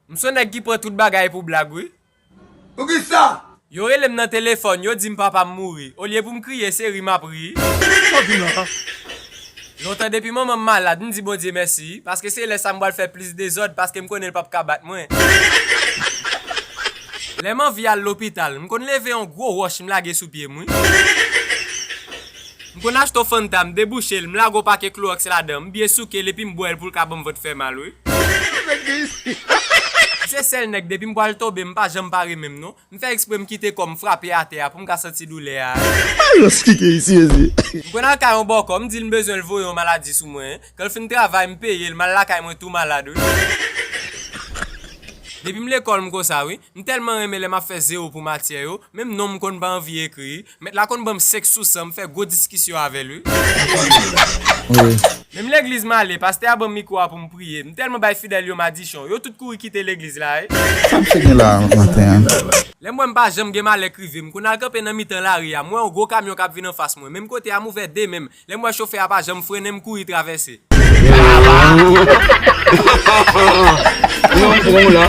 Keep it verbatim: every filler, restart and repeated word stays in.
M se yon nèg ki pran tout bagay pou blag, wi. Poukisa? Yo rele m nan telefòn, yo di m papa m mouri. Olye pou m kriye, se ri m ap ri. Lontan depi manman m malad, m di Bondye mèsi, paske se lè sa m pral fè plis dezòd, paske m konnen l p ap ka bat mwen. Lè m anvi al lopital, m konn leve yon gwo wòch, m lage sou pye m, wi. M konn achte yon Fanta, m debouche l, m lage yon pake klowòks ladan, m byen souke l epi m bwè l pou l ka ban m vant fè mal, wi. Se sèl nèg, depi m pral tonbe, m pa janm pare menm, non. M fè ekspre m kite kò m frape atè a pou m ka santi doulè a. Alòs, kike isi, ezi. M konn al kay yon bòkò, m di l m bezwen l voye yon maladi sou mwen. Kan l fin travay, m peye l, m al lakay mwen tou malad, wi. Depi m lekòl, m konsa, wi. M tèlman renmen lè m ap fè zewo pou matyè yo, menm non m konn pa anvi ekri. Mèt la konn ban m senk sou san, m fè gwo diskisyon avè l, wi. Wi. Menm legliz m ale, pastè a ban m mikwo a pou m priye. M tèlman bay fidèl yo madichon, yo tout kouri kite legliz la, wi. Sa m se gen la maten an? Lè m wè m pa janm gen malè k rive m, konn al kanpe nan mitan lari a, m wè yon gwo kamyon k ap vin anfas mwen. Menm kote a, m ouvè de men m. Lè m wè chofè a pa janm frennen, m kouri travèse. Non, bon la.